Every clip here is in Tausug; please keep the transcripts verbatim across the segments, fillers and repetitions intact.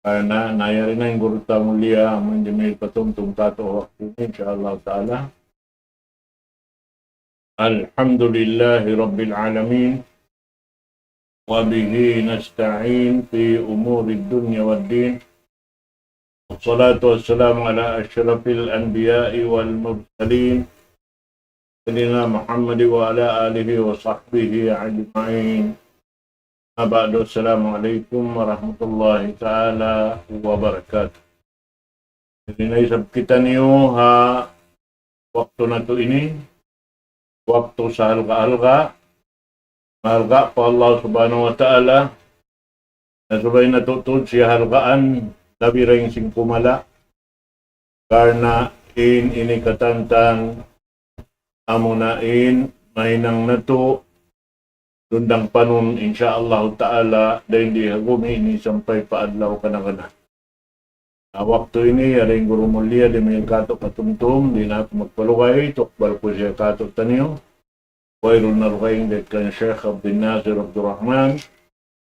Karna' na yari na in guru ta mulia, amun di' mari patumtum katu' waktu ini, insya Allah ta'ala. الحمد لله رب العالمين، وبه نستعين في أمور الدنيا والدين، والصلاة والسلام على أشرف الأنبياء والمرسلين، سيدنا محمد وعلى آله وصحبه أجمعين. أما بعد، السلام عليكم ورحمة الله تعالى وبركاته. Jadi, na isab kitaniyu ha waktu natu' ini, waktu sahalga'-halga', mahalga' pa Allah Subhanahu wa Ta'ala, na subay natu' tuud siya halgaan, labi dayn sin kumala', karna' in ini katantan, amuna in mahinang natu', dundang panun, insya Allah ta'ala, dayn di ha gumi ini sampay pa adlaw kana-kana. Na waktu ini, yari in guru mulia di' mari katu' patumtum, di' na aku magpalugay, tukbal ku siya katu' taniyu. Wayruun na lugay dayn kan Sheikh Abdul Nasir Abdul Rahman,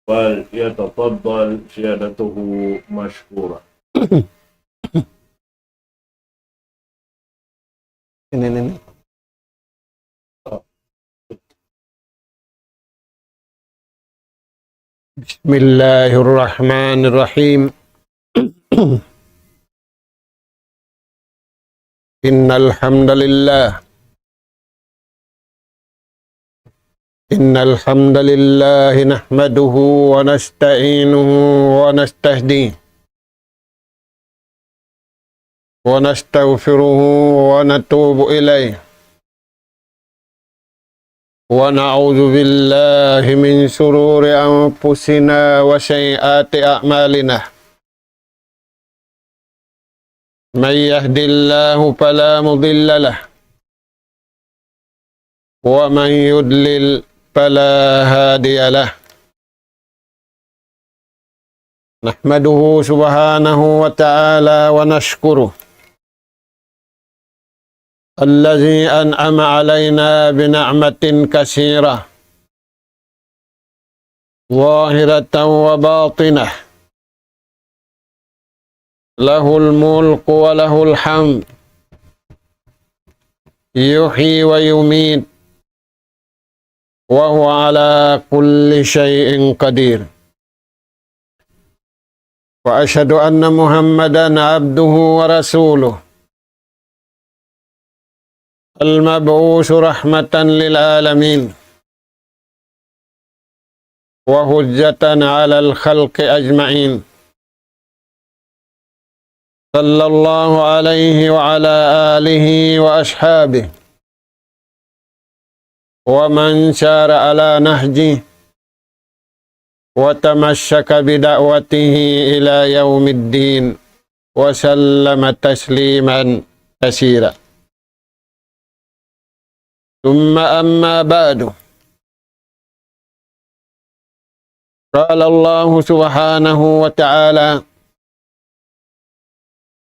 فليتفضل سيادته مشكورا. Ini, ini, ini. بسم الله الرحمن الرحيم. إن الحمد لله، إن الحمد لله نحمده ونستعينه ونستهديه ونستغفره ونتوب إليه، ونعوذ بالله من شرور أنفسنا وسيئات أعمالنا. من يهد الله فلا مضل له، ومن يضلل فلا هادي له. نحمده سبحانه وتعالى ونشكره، الذي أنعم علينا بنعمة كثيرة ظاهرة وباطنة، له الملك وله الحمد، يحيي ويميت، وهو على كل شيء قدير. وأشهد أن محمدا عبده ورسوله، المبعوث رحمة للعالمين وحجة على الخلق أجمعين، صلى الله عليه وعلى آله وأصحابه ومن سار على نهجه وتمسك بدعوته إلى يوم الدين وسلم تسليما كثيرا. ثم أما بعد، قال الله سبحانه وتعالى: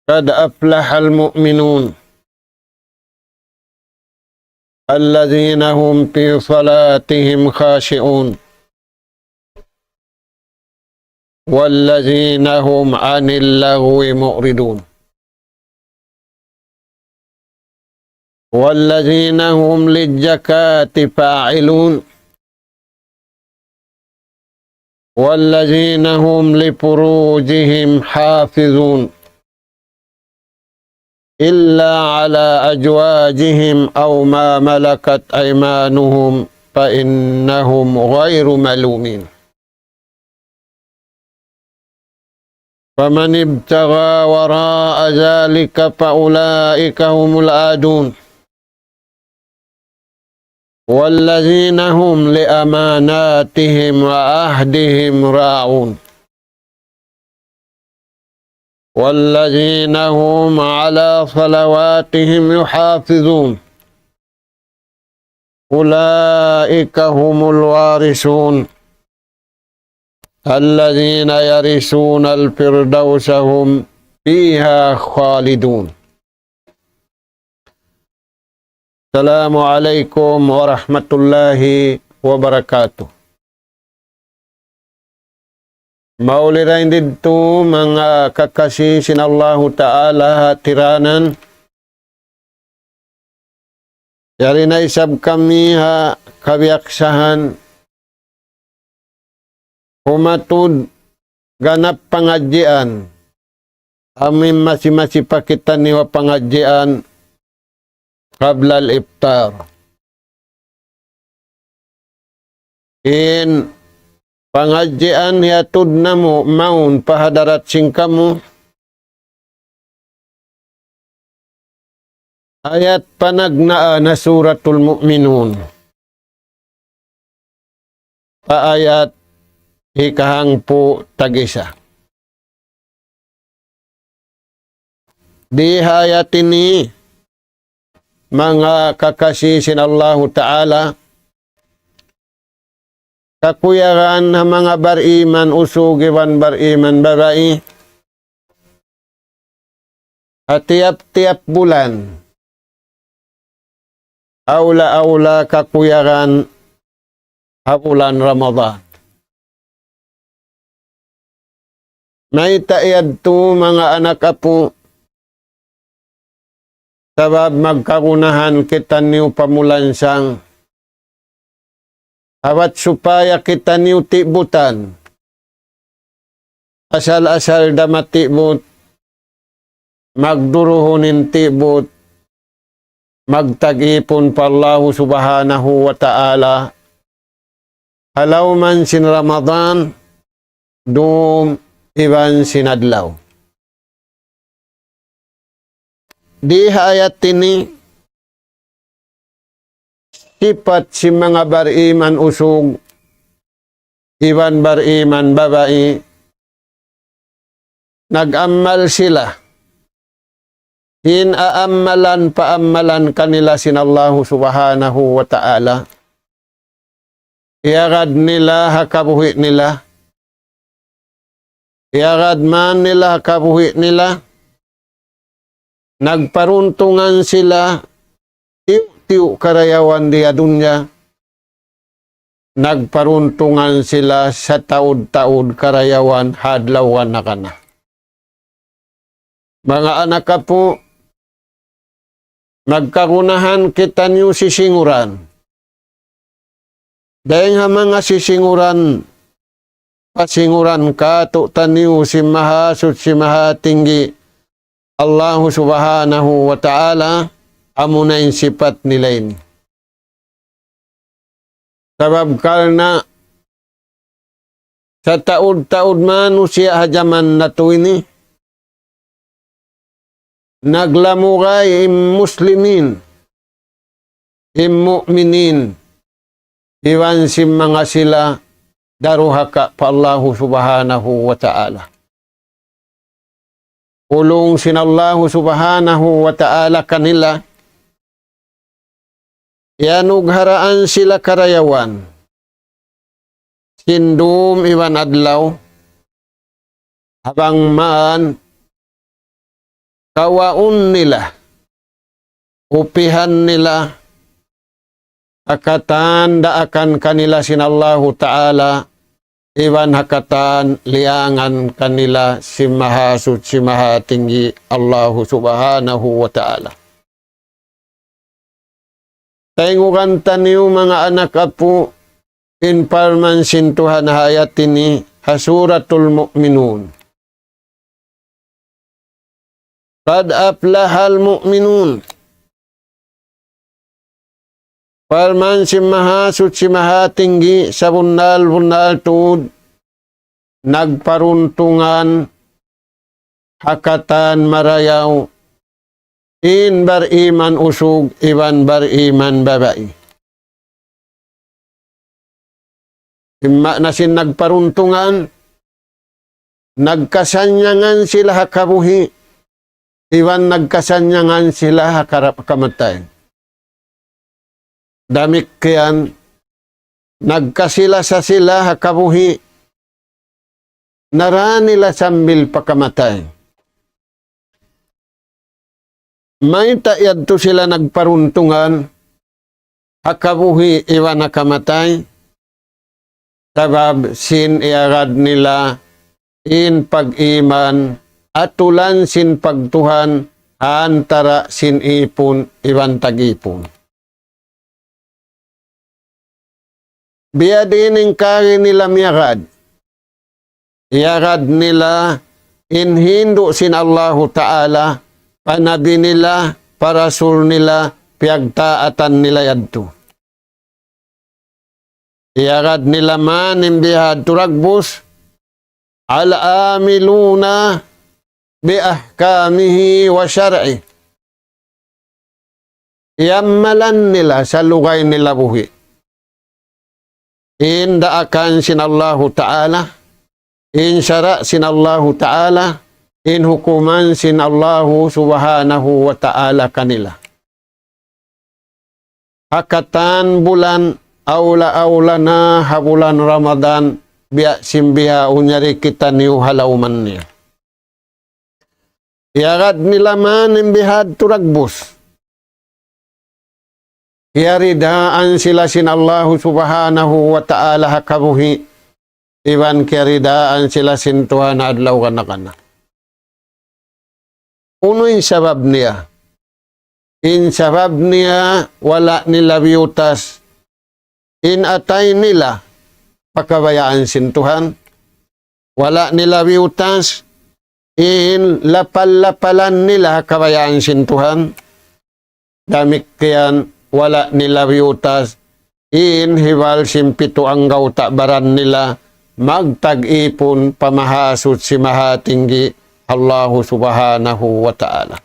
قد أفلح المؤمنون الذين هم في صلاتهم خاشعون والذين هم عن اللغو معرضون والذين هم للزكاة فاعلون والذين هم لفروجهم حافظون إلا على أزواجهم أو ما ملكت أيمانهم فإنهم غير ملومين. فمن ابتغى وراء ذلك فأولئك هم العادون. والذين هم لأماناتهم وعهدهم راعون. والذين هم على صلواتهم يحافظون. أولئك هم الوارثون الذين يرثون الفردوس هم فيها خالدون. السلام عليكم ورحمة الله وبركاته. Mauli dayn didtu manga kakasi sin Allahu Ta'ala ha tiranan. Yari na isab kami ha kabiyaksahan. Umatud ganap pangadjian. Amin masi-masi pa kitaniyu pangadjian qabla al-iftar. In pangadjian hiyatud namu' mawn pa hadarat sin kamu. Ayat panagnaan ha Suratul Mu'minun. Pa ayat hikahangpu' tag-isa. Di ha ayat ini, manga kakasi sin Allahu Ta'ala, kakuyagan ha manga bariman usug iban bariman babai, ha tiyap-tiyap bulan, awla-awla kakuyagan ha bulan Ramadan. Mayta' yadtu manga anak apu', sabab magkagunahan kitaniyu pa mulansang. Awat supaya kitaniyu tibutan. Asal-asal da matibut, magduruhun in tibut, magtag-ipun pa Allahu Subhanahu wa Ta'ala, ha lawm sin Ramadan, dum iban sin adlaw. Di ha ayat ini, sipat sin manga bariman usug, iban bariman babai, nag-amal sila. In aamalan paamalan kanila sin Allahu Subhanahu wa Ta'ala. Iyagad nila ha kabuhi' nila. Iyagad man nila ha kabuhi' nila. Nagparuntungan sila tiyu'-tiyu' karayawan di ha dunya. Nagparuntungan sila sataud-taud karayawan ha adlaw na kana. Manga anak apu', magkagunahan kitaniyu sisinguran. Dayng ha manga sisinguran, pasinguran kātu'niyu sin Mahasuchi Mahatinggi, Allahu Subhanahu wa Ta'ala, amuna in sipat nila ini. Sabab karna' sataud-taud manusiya' ha jaman natu' ini, naglamugay in muslimin, in mu'minin, iban sin manga sila daruhaka pa Allahu Subhanahu wa Ta'ala. Ulung sin Allahu Subhanahu wa Ta'ala kanila, iyanugharaan sila karayawan sin dum iban adlaw, ha bang man kawaun nila, upihan nila, ha katan daakan kanila sin Allahu Ta'ala, iban ha katan liyangan kanila sin Mahasuchi Mahatinggi Allahu Subhanahu wa Ta'ala. Tayngugan taniyu manga anak apu' in parman sin Tuhan ha ayat ini ha Suratul Mu'minun. قد أفلح المؤمنون. Parman sin Mahasuchi Mahatinggi, sabunnal-bunnal tuud nagparuntungan ha katan marayaw in bariman usug iban bariman babai. In maana sin nagparuntungan, nagkasannyangan sila ha kabuhi', iban nagkasannyangan sila ha karap-, kamatay. Damikkiyan, nagkasilasa sila ha kabuhi', nara nila sambil pa kamatay. Mayta' yadtu sila nagparuntungan ha kabuhi' iban ha kamatay? Sabab sin iyagad nila in pag-iman, atulan sin pagtuhan, ha antara' sin ipun iban tag-ipun. Biyadiin in kari nila miyagad. Iyagad nila in hindu' sin Allahu Ta'ala, pa nabi nila, pa rasul nila, piyagtaatan nila yadtu. Iyagad nila man in bihadtu dagbus, العاملون بأحكامه وشرعه. Iyammalan nila salugay nila buhi' in daakan sin Allahu Ta'ala, in sara' sin Allahu Ta'ala, in hukuman sin Allahu Subhanahu wa Ta'ala kanila. Ha katan bulan awla-awla na ha bulan Ramadan, biya' sin bihaun yari kitaniyu ha lawman niya. Iyagad nila man in bihadtu dagbus. Kiyaridaan sila sin Allahu Subhanahu wa Ta'ala ha kabuhi', iban kiyaridaan sila sin Tuhan ha adlaw gana-gana. Unu in sabab niya? In sabab niya wala' nila biyutas in atay nila pa kabayaan sin Tuhan. Wala' nila biyutas in lapal-lapalan nila kabayaan sin Tuhan. Damikkiyan wala' nila biyutas in hibal sin pitu anggawta' baran nila magtag-ipun pa Mahasuchi Mahatinggi Allahu Subhanahu wa Ta'ala.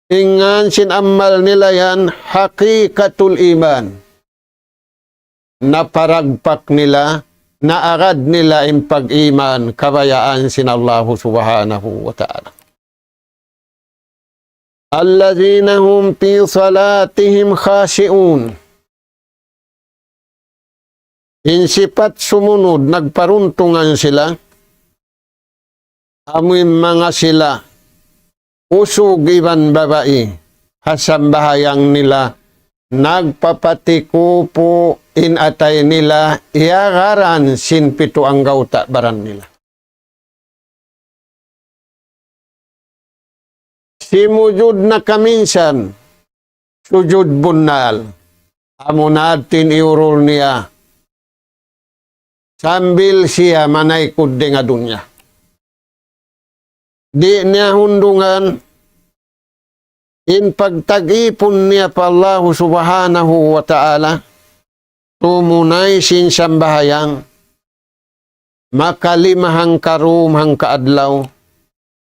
In ngan sin amal nila yan, haqiqatul iman. Naparagpak nila, naagad nila in pag-iman, kabayaan sin Allahu Subhanahu wa Ta'ala. الذين هم في صلاتهم خاشعون. In sipat sumunud, nagparuntungan sila, amu in manga sila, usug iban babai, ha sambahayang nila, nagpapatikupu in atay nila, iyagaran sin pitu anggawta' baran nila. Simujud na kaminsan, sujud bunnal. Amuna in iyurul niya, sambil siya manaykud dayn ha dunya. Di' niya hundungan in pagtag-ipun niya pa Allahu Subhanahu wa Ta'ala, tumunay sin sambahayang, makalima hangka dum hangka adlaw,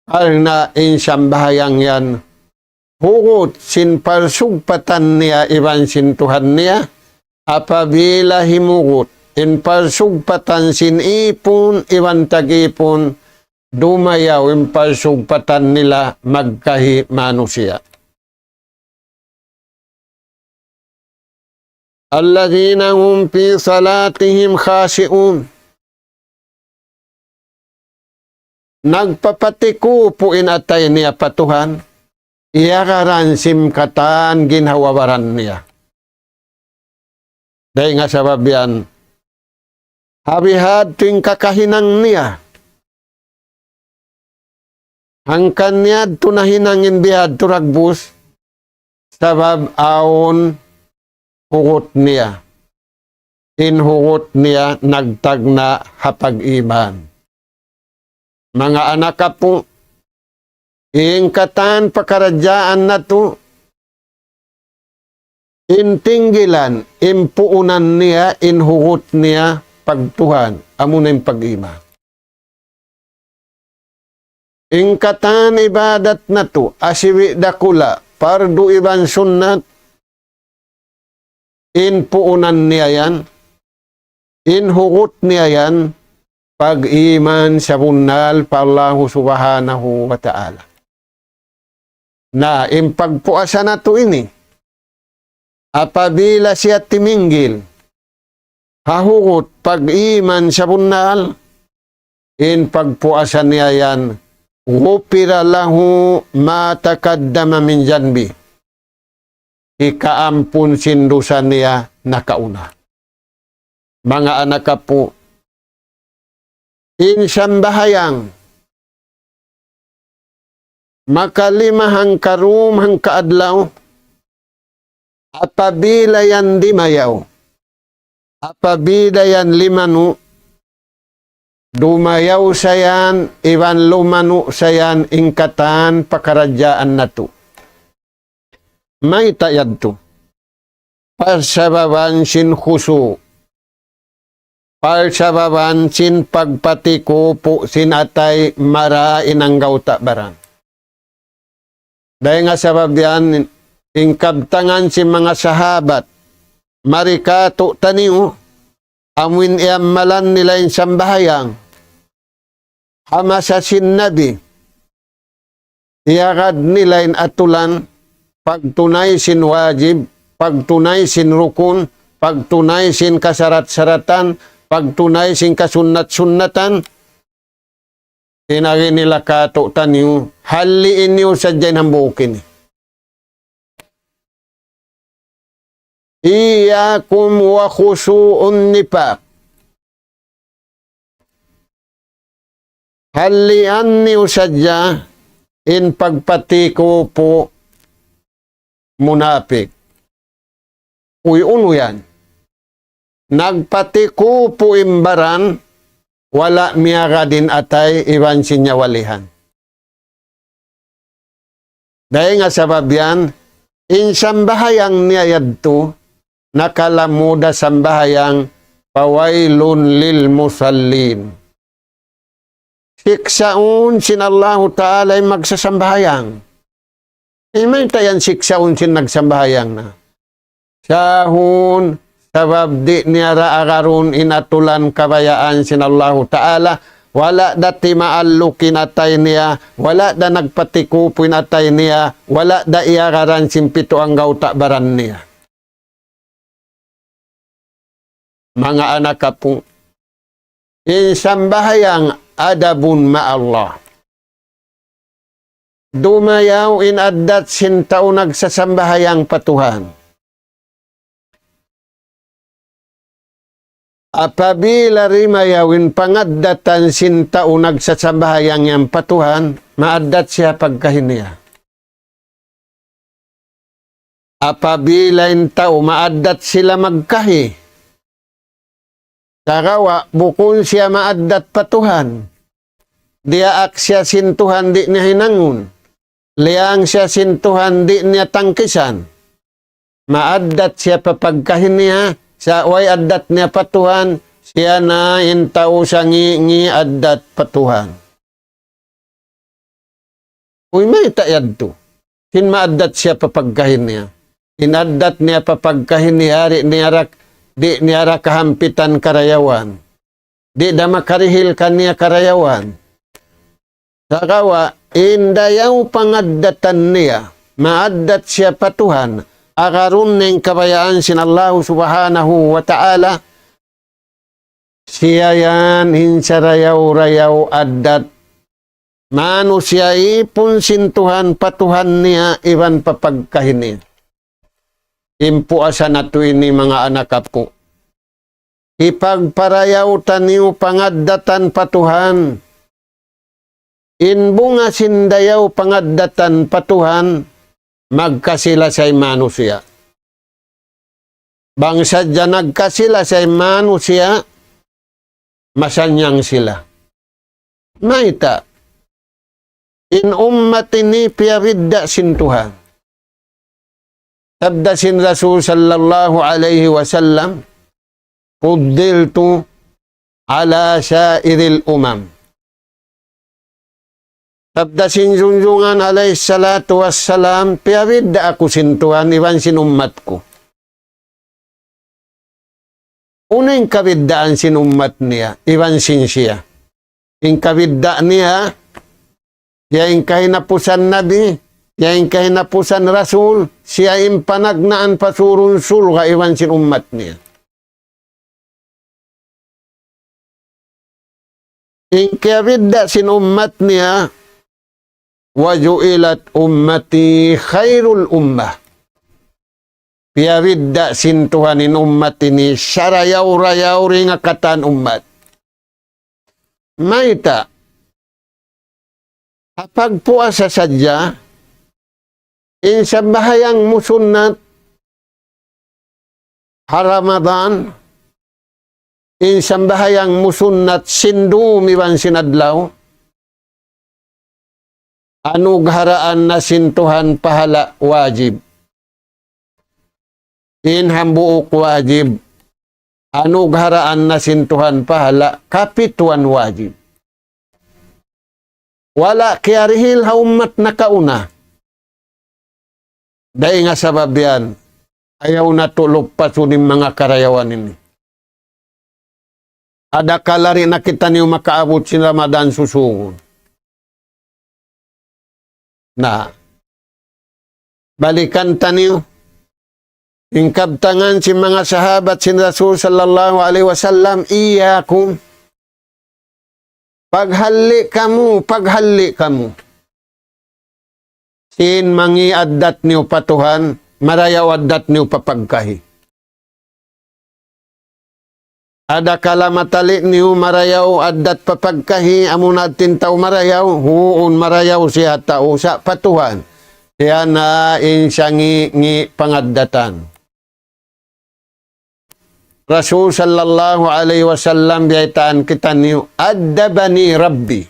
karna' in sambahayang yan, hugut sin parsugpatan niya iban sin Tuhan niya, apabila himugut in parsugpatan sin ipun iban tag-ipun, dumayaw in parsugpatan nila magkahi manusiya'. الذين هم في صلاتهم خاشعون. Nagpapatikupu in atay niya pa Tuhan, iyagaran sin katan ginhawa-baran niya. Dayn ha sabab yan, ha bihadtu in kakahinang niya. Hangkan niyadtu nahinang in bihadtu dagbus, sabab awn hugut niya. In hugut niya nagtagna' ha pag-iman. Manga anak apu', in katan pakaradjaan natu', in tinggilan, in puunan niya, in hugut niya, pagtuhan, amuna in pag-iman. In katan ibadat natu', asibi' dakula', pardu iban sunnat, in puunan niya yan, in hugut niya yan, pag-iman sabunnal pa Allahu Subhanahu wa Ta'ala. Na, in pagpuasa natu' ini, apabila siya timinggil ha hugut pag-iman sabunnal, in pagpuasa niya yan, غفر له ما تقدم من ذنبه. Hikaampun sin dusa niya nakauna. Manga anak apu', In sambahayang makalima hangka dum hangka adlaw, apabila yan dimayaw, apabila yan limanu', dumayaw sa yan, iban lumanu' sa yan, in katan pakaradjaan natu'. Mayta' yadtu? Parsababan sin khusu'. Parsababan sin pagpatikupu' sin atay marayaw in anggawta' baran. Dayn ha sabab yan, in kabtangan sin manga sahabat, mari katu'taniyu, amuin iyamalan nila in sambahayang ha masa sin Nabi, iyagad nila in atulan, pagtunay sin wajib, pagtunay sin rukun, pagtunay sin kasarat-saratan, pagtunay sin kasunnat-sunnatan, in agi nila katu'taniyu, halli'i niyu sadja in hambuuk ini. إياكم وخشوع النفاق. Halli'an niyu sadja in pagpatikupu' munapik. Uy, unu yan? Nagpatikupu' in baran, wala' miyagad in atay iban sin nyawalihan. Dayn ha sabab yan, in sambahayang niya yadtu, nakalamud ha sambahayang, فويل للمصلين. Siksaun sin Allahu Ta'ala in magsasambahayang. Mayta' yan siksaun sin nagsambahayang na? Sahun, sabab di' niya ra agarun in atulan kabayaan sin Allahu Ta'ala, wala' da timaalluk in atay niya, wala' da nagpatikupu' in atay niya, wala' da iyagaran sin pitu anggawta' baran niya. Manga anak apu', in sambahayang adabun ma Allah. Dumayaw in addat sin tau nagsasambahayang pa Tuhan. Apabila dimayaw in pangaddatan sin tau nagsasambahayang yan pa Tuhan, maaddat siya pagkahi niya. Apabila in tau maaddat sila magkahi, sagawa' bukun siya maaddat pa Tuhan, diyaak siya sin Tuhan di' niya hinangun, liyang siya sin Tuhan di' niya tangkisan, maaddat siya pa pagkahi niya, sa' way addat niya pa Tuhan, siya na in tau sangi'-ngi' addat pa Tuhan. Uy, mayta' yadtu? Sin maaddat siya pa pagkahi niya. In addat niya pa pagkahi niya, di' niya ra, di' niya ra kahampitan karayawan. Di' da makarihil kaniya karayawan. Sagawa', in dayaw pangaddatan niya, maaddat siya pa Tuhan, agarun niya in kabayaan sin Allahu Subhanahu wa Ta'ala, siya yan in sarayaw-rayaw addat manusiya' ipun sin Tuhan pa Tuhan niya iban pa pagkahi niya. In puasa natu' ini manga anak apu'. Hipagparayaw taniyu pangaddatan pa Tuhan. In bunga sin dayaw pangaddatan pa Tuhan, magkasi-lasa in manusiya'. Bang sadja nagkasi-lasa in manusiya', masannyang sila. Mayta'? In ummat ini piyabidda' sin Tuhan. Sabda sin Rasul sallallahu alayhi wasallam, فضلت على سائر الأمم. Sabda sin Junjungan alayhi salatu wassalam, piyabidda' aku sin Tuhan iban sin ummat ku. Unu in kabiddaan sin ummat niya iban sin siya? In kabidda' niya, siya in kahinapusan nabi, siya in kahinapusan rasul, siya in panagnaan pasurun surga' iban sin ummat niya. In kiyabidda' sin ummat niya, وجعلت أمتي خير الأمة. Piyabidda' sin Tuhan in ummat ini sarayaw-rayaw dayn ha katan ummat. Mayta'? Ha pagpuasa sadja, in sambahayang mu sunnat ha Ramadan, in sambahayang mu sunnat sin dum iban sin adlaw, anugharaan na sin Tuhan pahala' wajib. In hambuuk wajib, anugharaan na sin Tuhan pahala' kapituan wajib. Wala' kiyarihil ha ummat nakauna. Dayn ha sabab yan, ayaw natu' lupasun in manga karayawan ini. Adakala di' na kitaniyu makaabut sin Ramadan susungun. Na, balikan taniyu. In kabtangan sin manga sahabat sin Rasul sallallahu alayhi wasallam, "Iyyakum." Paghalli' kamu, paghalli' kamu. Sin mangi' addat niyu pa Tuhan, marayaw addat niyu pa pagkahi. Adakala matali' niyu marayaw addat pa pagkahi, amu na in tau marayaw, huun marayaw siya tau sa' pa Tuhan. Siya na in sangi'-ngi' pangaddatan. Rasul sallallahu alayhi wasallam biyaytaan kitaniyu, "Addabani Rabbi,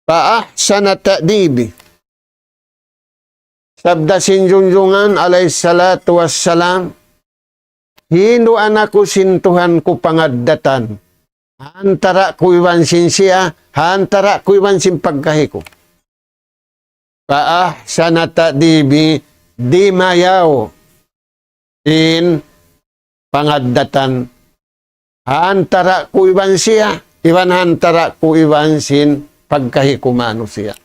fa ahsana ta'dibi." Sabda sin Junjungan alayhi salatu wassalam, "Hinduan aku sin Tuhan ku pangaddatan, ha antara' ku iban sin siya, ha antara' ku iban sin pagkahi ku. Fa ahsana ta'dibi," dimayaw in pangaddatan ha antara' ku iban siya, iban ha antara' ku iban sin pagkahi ku manusiya'.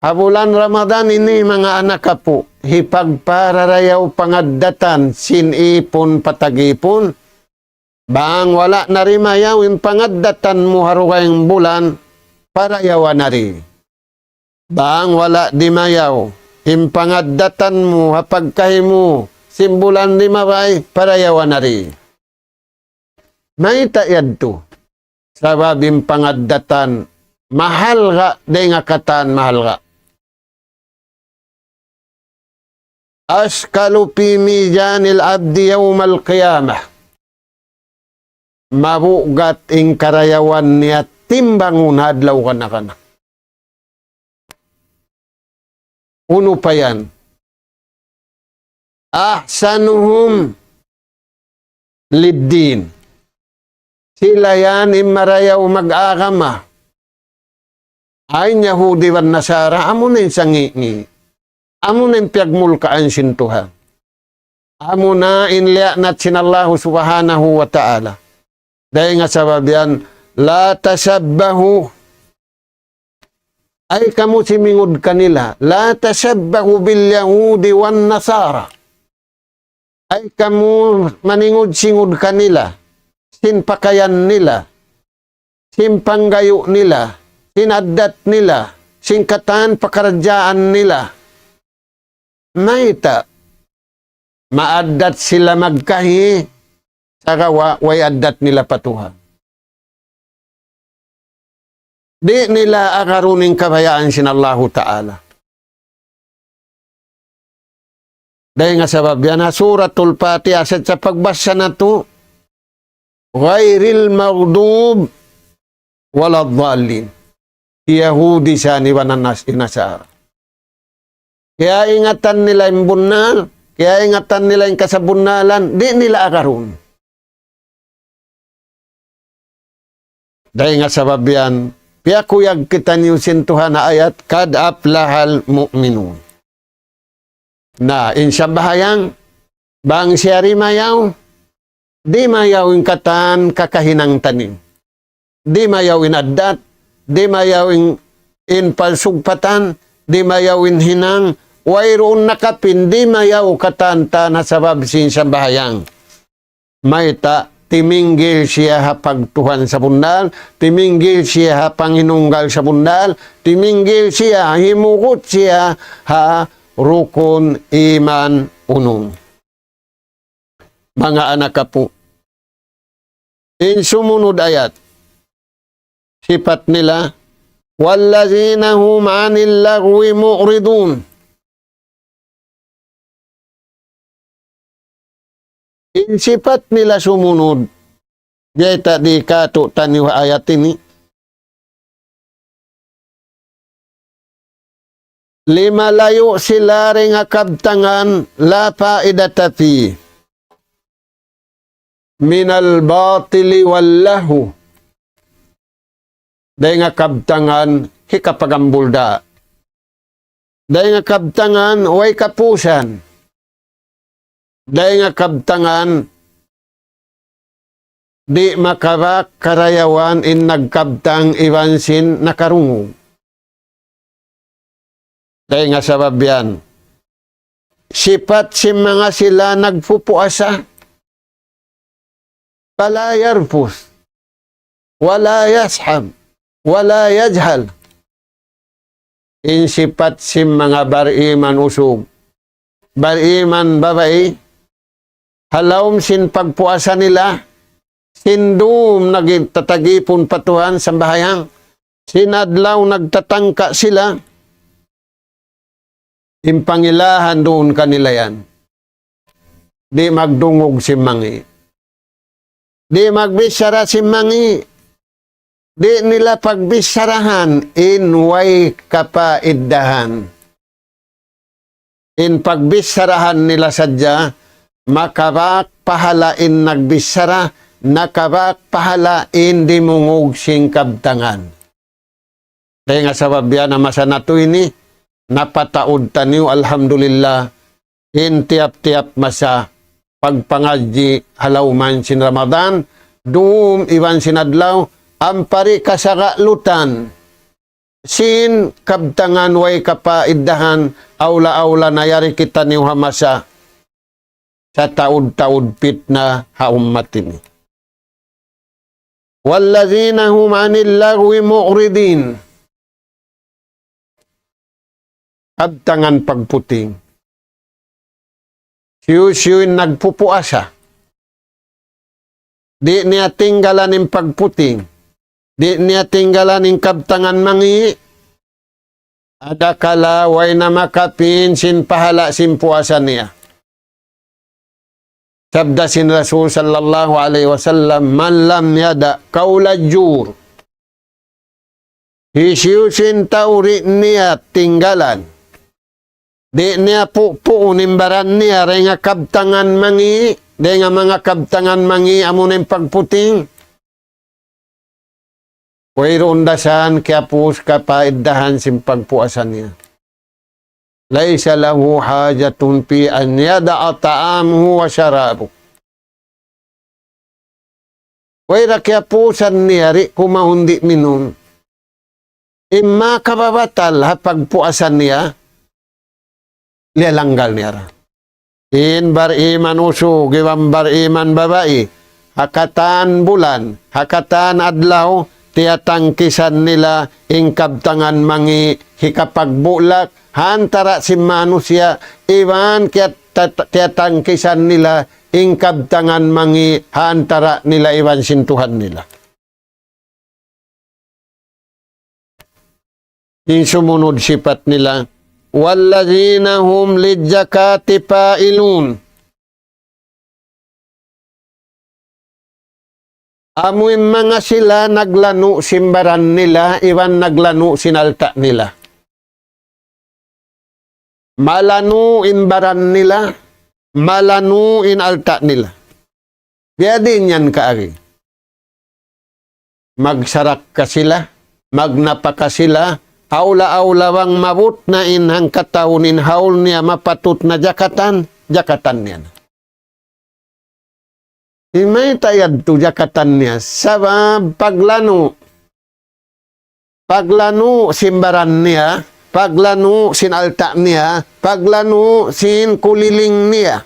Ha bulan Ramadan ini, manga anak apu', hipagpararayaw pangaddatan sin ipun pa tag-ipun. Bang wala' na dimayaw in pangaddatan mu ha dugaing bulan, parayawa na di. Bang wala' dimayaw in pangaddatan mu ha pagkahi mu sin bulan limabay, parayawa na di. Mayta' yadtu? Sabab in pangaddatan mahalga', dayn ha katan mahalga'. "Athqalu fi mizanil abdi yawmal qiyamah." Mabugat in karayawan niya timbangun ha adlaw kana-kana. Unu pa yan? "Ahsanuhum liddin." Sila yan in marayaw mag-agama. Ay, in Yahudi iban Nasara, amu na in sangi'-ngi'. Amu na in piyagmulkaan sin Tuhan. Amu na in liyaanat sin Allahu Subhanahu wa Ta'ala. Dayn ha sabab yan, "La tashabbahu." Ay kamu simingud kanila. "La tashabbahu bil Yahudi wan Nasara." Ay kamu maningud-singud kanila, sin pakayan nila, sin panggayu' nila, sin addat nila, sin katan pakaradjaan nila. Mayta'? Maaddat sila magkahi, sagawa' way addat nila pa Tuhan. Di' nila agarun in kabayaan sin Allahu Ta'ala. Dayn ha sabab yan ha Suratul Fatiha, sa' sa pagbasa natu', "Ghayril maghdub waladdallin." Yahudi sa' iban Nas-, Nasara. Kiyaingatan nila in bunnal, kiyaingatan nila in kasabunnalan, di' nila agarun. Dayn ha sabab yan, piyakuyag kitaniyu sin Tuhan ha ayat, "Qad aflahal mu'minun." Na, in sambahayang, bang siya dimayaw, dimayaw in katan kakahinang taniyu. Dimayaw in addat, dimayaw in, in palsugpatan, dimayaw in hinang, wayruun nakapin, dimayaw katan-katan ha sabab sin sambahayang. Mayta', timinggil siya ha pagtuhan sabunnal, timinggil siya ha panginunggal sabunnal, timinggil siya, himugut siya ha rukun iman unum. Manga anak apu'. In sumunud ayat. Sipat nila, والذين هم عن اللغو معرضون. In sipat nila sumunud, biyayta' di katu' taniyu ha ayat ini. Limalayu' sila dayn ha kabtangan لا فائدة فيه من الباطل واللهو. Dayn ha kabtangan hikapagambul da. Dayn ha kabtangan way kapusan. Dayn ha kabtangan di' makabak karayawan in nagkabtang iban sin nakarungug. Dayn ha sabab yan, sipat sin manga sila nagpupuasa, فلا يرفث ولا يصخب ولا يجهل. In sipat sin manga bariman usug, bariman babai, ha lawm sin pagpuasa nila, sin dum nagtatagipun pa Tuhan sambahayang, sin adlaw nagtatangka sila, in pangilahan duun kanila yan. Di' magdungug sin mangi'. Di' magbichara sin mangi'. Di' nila pagbicharahan in way kapaiddahan. In pagbicharahan nila sadja, makabak pahala in nagbichara, nakabak pahala in dimungug sin kabtangan. Dayn ha sabab yan ha masa natu' ini, napataud taniyu, alhamdulillah, in tiyap-tiyap masa pagpangadji' ha lawm sin Ramadan, dum iban sin adlaw, ampa di' kasagalutan sin kabtangan way kapaiddahan, awla-awla na yari kitaniyu ha masa sataud-taud pitna ha ummat ini. والذين هم عن اللغو معرضون. Kabtangan pagputing. Siyu-siyu in nagpupuasa, di' niya tinggalan in pagputing. Di' niya tinggalan in kabtangan mangi'. Adakala way na makapin sin pahala sin puasa niya. Sabda sin Rasul sallallahu alayhi wasallam, من لم يدع قول الزور. Hisiyu-siyu in tau di' niya tinggalan, di' niya pupuun in baran niya dayn ha kabtangan mangi', dayn ha manga kabtangan mangi' amuna in pagputing, wayruun da isab kiyapus kapaiddahan sin pagpuasa niya. ليس له حاجة في أن يدع طعامه وشرابه. Way da kiyapusan niya di' kumaun di' minum. In makababatal ha pagpuasa niya, liyalanggal niya ra. In bariman usug iban bariman babai, ha katan bulan, ha katan adlaw, tiyatangkisan nila in kabtangan mangi' hikapagbulak ha antara' sin manusiya', iban kiyat-, tat-, tiyatangkisan nila in kabtangan mangi' ha antara' nila iban sin Tuhan nila. In sumunud sipat nila, والذين هم للزكاة فاعلون. Amu in manga sila naglanu' sin baran nila, iban naglanu' sin alta' nila. Malanu' in baran nila, malanu' in alta' nila. Biyadiin yan kaagi. Magsarakka sila, magnapaka sila, awla-awla bang maabut na in hangkatau in hawl niya mapatut na jakatan, jakatan niya na. Di' mayta' yadtu jakatan niya, sabab paglanu'. Paglanu' sin baran niya, paglanu' sin alta' niya, paglanu' sin kuliling niya.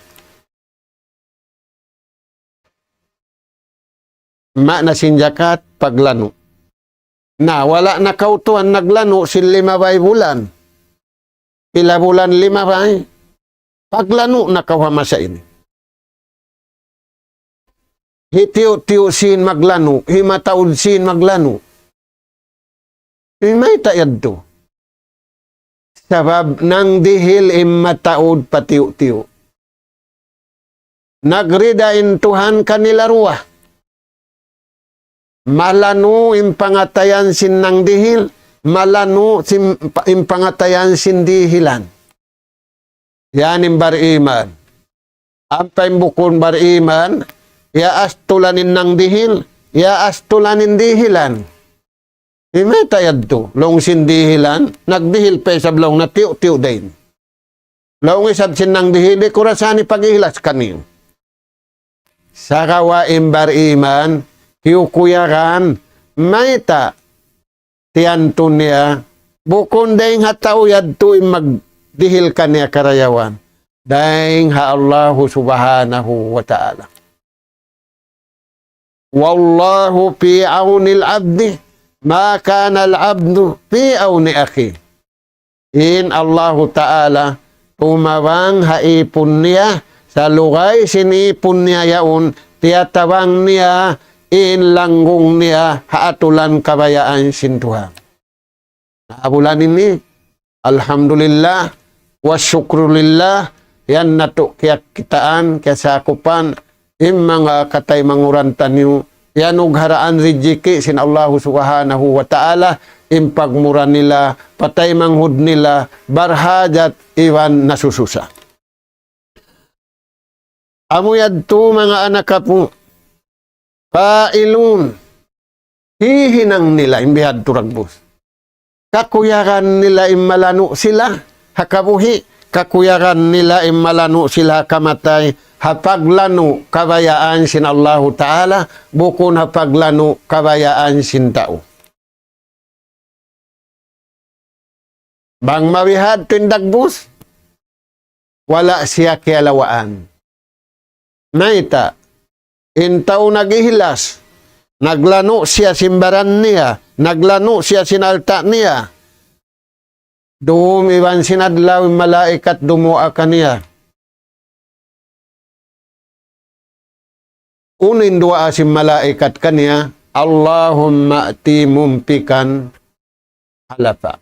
Maana sin jakat, paglanu'. Na, wala' na kaw tuwan naglanu' sin limabay bulan. Pila bulan limabay? Paglanu' na kaw ha masa ini. Hitiyu'-tiyu' sin maglanu', himataud sin maglanu'. Mayta' yadtu? Sabab nangdihil in mataud patiyu'-tiyu'. Nagrida in Tuhan kanila duwa. Malanu' in pangatayan sin nangdihil, malanu' sin, in pangatayan sin dihilan. Yan in bariman. Ampa in bukun bariman, iyaastulan in nangdihil, iyaastulan in dihilan. Mayta' yadtu, laung sin dihilan, nagdihil pa isab laung niya tiyu'-tiyu' dayn. Laung isab sin nangdihil, di' ku da isab pag-ihlas kaniyu. Sagawa' in bariman, kiyukuyagan, mayta', tiyantu niya, bukun dayn ha tau yadtu in magdihil kaniya karayawan. Dayn ha Allahu Subhanahu wa Ta'ala. والله في عون العبد ما كان العبد في عون أخيه. In Allahu Ta'ala tumabang ha ipun niya, salugay sin ipun niya yaun, tiyatabang niya in langgung niya ha atulan kabayaan sin Tuhan. Na bulan ini, alhamdulillah, wa syukrulillah, yan natu' kiyakitaan, kiyasakupan, in manga kataymanghuran taniyu, iyanugharaan rijiki' sin Allahu Subhanahu wa Ta'ala, in pagmura nila, pataymanghud nila, barhajat iban nasususa. Amu yadtu manga anak apu', qailun, hihinang nila in bihadtu dagbus. Kakuyagan nila in malanu' sila ha kabuhi', kakuyagan nila in malanu' sila ha kamatay, ha paglanu' kabayaan sin Allahu Ta'ala, bukun ha paglanu' kabayaan sin tau. Bang mabihadtu in dagbus, wala' siya kiyalawaan. Mayta', in tau nag-ihlas, naglanu' siya sin baran niya, naglanu' siya sin alta' niya. Dum iban sin adlaw in malaikat dumuwaa kaniya. Unu in duwaa sin malaikat kaniya, اللهم أعط منفقا خلفا.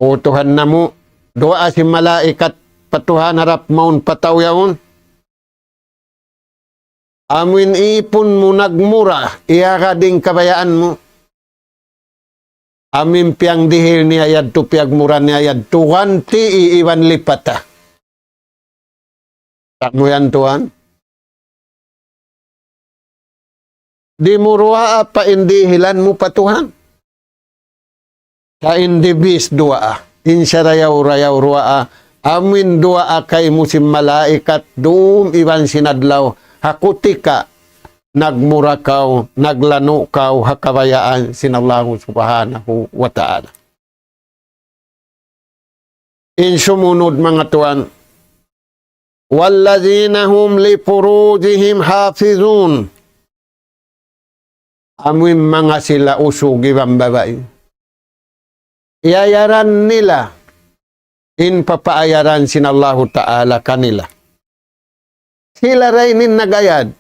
O Tuhan namu', duwaa sin malaikat pa Tuhan harap mawn pa tau yaun. Amu in ipun mu nagmura, iyagad in kabayaan mu. Amu in piyangdihil niya yadtu, piyagmura niya yadtu, ganti' iban lipata. Amu yan, Tuhan. Di' mu duwaa pa in dihilan mu pa Tuhan. Sa' in the best duwaa, in sarayaw-rayaw duwaa, amu in duwaa kaymu sin malaikat, dum iban sin adlaw, ha kutika, nagmura kaw, naglanu' kaw, ha kabayaan sin Allahu Subhanahu wa Ta'ala. In sumunud manga tuwan, والذين هم لفروجهم حافظون. Amu in manga sila usug iban babai. Iyayaran nila in papaayaran sin Allahu Ta'ala kanila. Sila da in nag-ayad.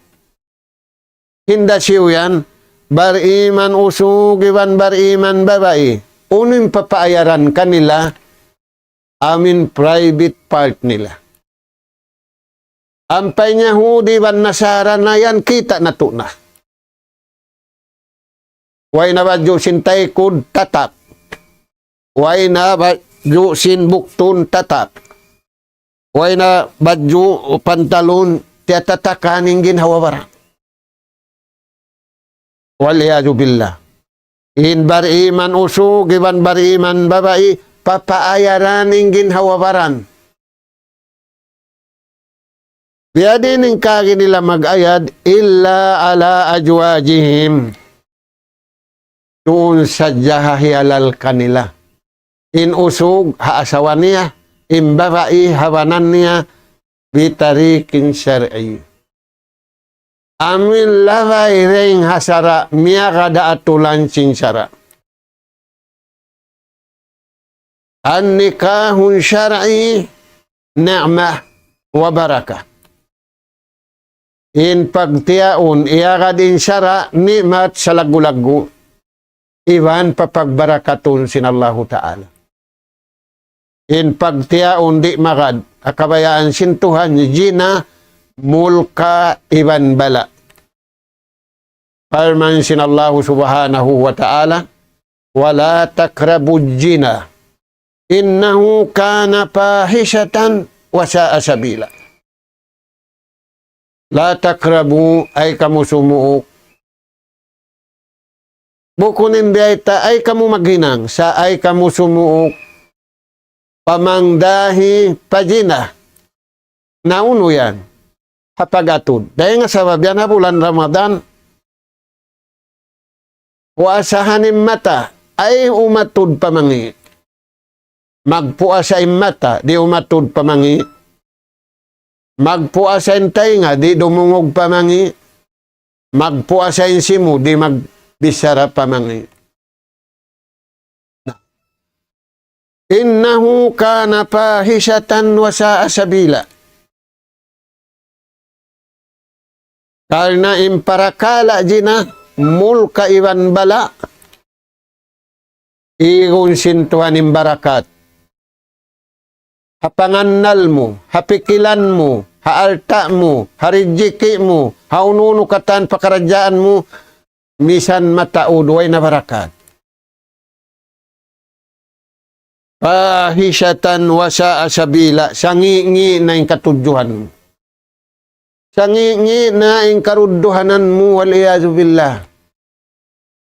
Hinda siyu yan, bariman usug iban bariman babai. Unu in papaayaran kanila, amu in private part nila. Ampa in Yahudi iban Nasara na yan kita' natu' na. Way na badju' sin taykud tatak. Way na badju' sin buktun tatak. Way na badju' pantalun tiyatatakan in ginhawa baran. والعياذ بالله. In bariman usug iban bariman babai, papaayaran in ginhawa baran. Biyadiin in kaagi nila mag-ayad, إلا على أزواجهم. Duun sadja ha hiyalal kanila. In usug ha asawa niya, in babai ha bana niya, بطريق شرعي. Amu in labay dayn ha sara', miyagad ha atulan sin sara'. النكاح الشرعي نعمة وبركة. In pagtiyaun, iyagad in sara', ni'mat salaggu'-laggu'. iban papagbarakatun sin Allahu Ta'ala. In pagtiyaun di' magad, ha kabayaan sin Tuhan, zina, mulka' iban bala'. Parman sin Allahu Subhanahu wa Ta'ala, ولا تقربوا الزنا إنه كان فاحشة وساء سبيلا. لا تقربوا, ayaw kamu sumuuk. Bukun in biyayta', ayaw kamu maghinang, sa' ayaw kamu sumuuk. Pamangdahi pa zina. Na unu yan? Ha pag-atud. Dayn ha sabab yan ha bulan Ramadan, puasahan in mata, ayaw umatud pa mangi'. Magpuasa in mata, di' umatud pa mangi'. Magpuasa in taynga, di' dumungug pa mangi'. Magpuasa in simu, di' magbichara pa mangi'. إنه كان فاحشة وساء سبيلا. Karna' in parakala' zina, mulka' iban bala', igun sin Tuhan in barakat. Ha pangannal mu, ha pikilan mu, ha alta' mu, ha rijiki' mu, ha unu-unu katan pakaradjaan mu, misan mataud way na barakat. فاحشة وساء سبيلا, sangi'-ngi' na in katudjuhan mu. Sangi'-ngi' na in karudduhanan mu, والعياذ بالله.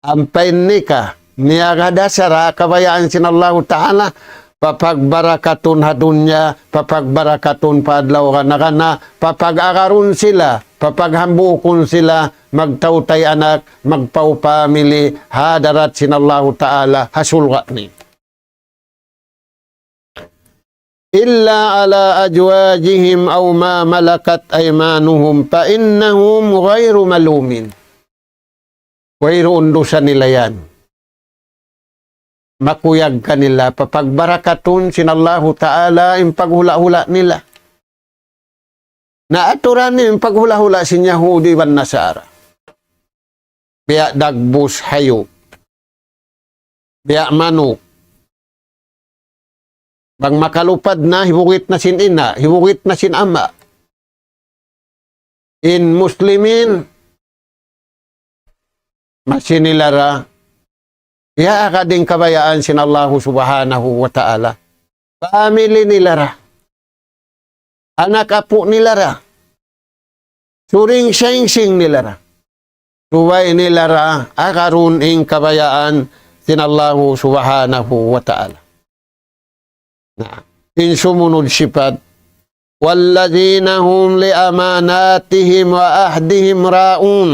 Ampa in nikah, niyaga da sara' kabayaan sin Allahu Ta'ala, papagbarakatun ha dunya, papagbarakatun pa adlaw gana-gana, papag-agarun sila, papaghambuukun sila, magtautay anak, magpau pamili, ha hadarat sin Allahu Ta'ala, ha surga' niya. إلا على أزواجهم أو ما ملكت أيمانهم فإنهم غير ملومين. Wayruun dusa nila yan. Makuyag kanila, papagbarakatun sin Allahu Ta'ala in paghula'-hula' nila. Na aturan in paghula'-hula' sin Yahudi iban Nasara. Biya' dagbus hayu. Biya' manuk. Bang makalupad na, hibugit na sin ina', hibugit na sin ama'. In Muslimin, masi nila ra, iyaagad in kabayaan sin Allahu Subhanahu wa Ta'ala. Pamili nila ra. Anak apu' nila ra. Suring singsing nila ra. Subay nila ra agarun in kabayaan sin Allahu Subhanahu wa Ta'ala. Na, in sumunud sipat, والذين هم لأماناتهم وعهدهم راعون.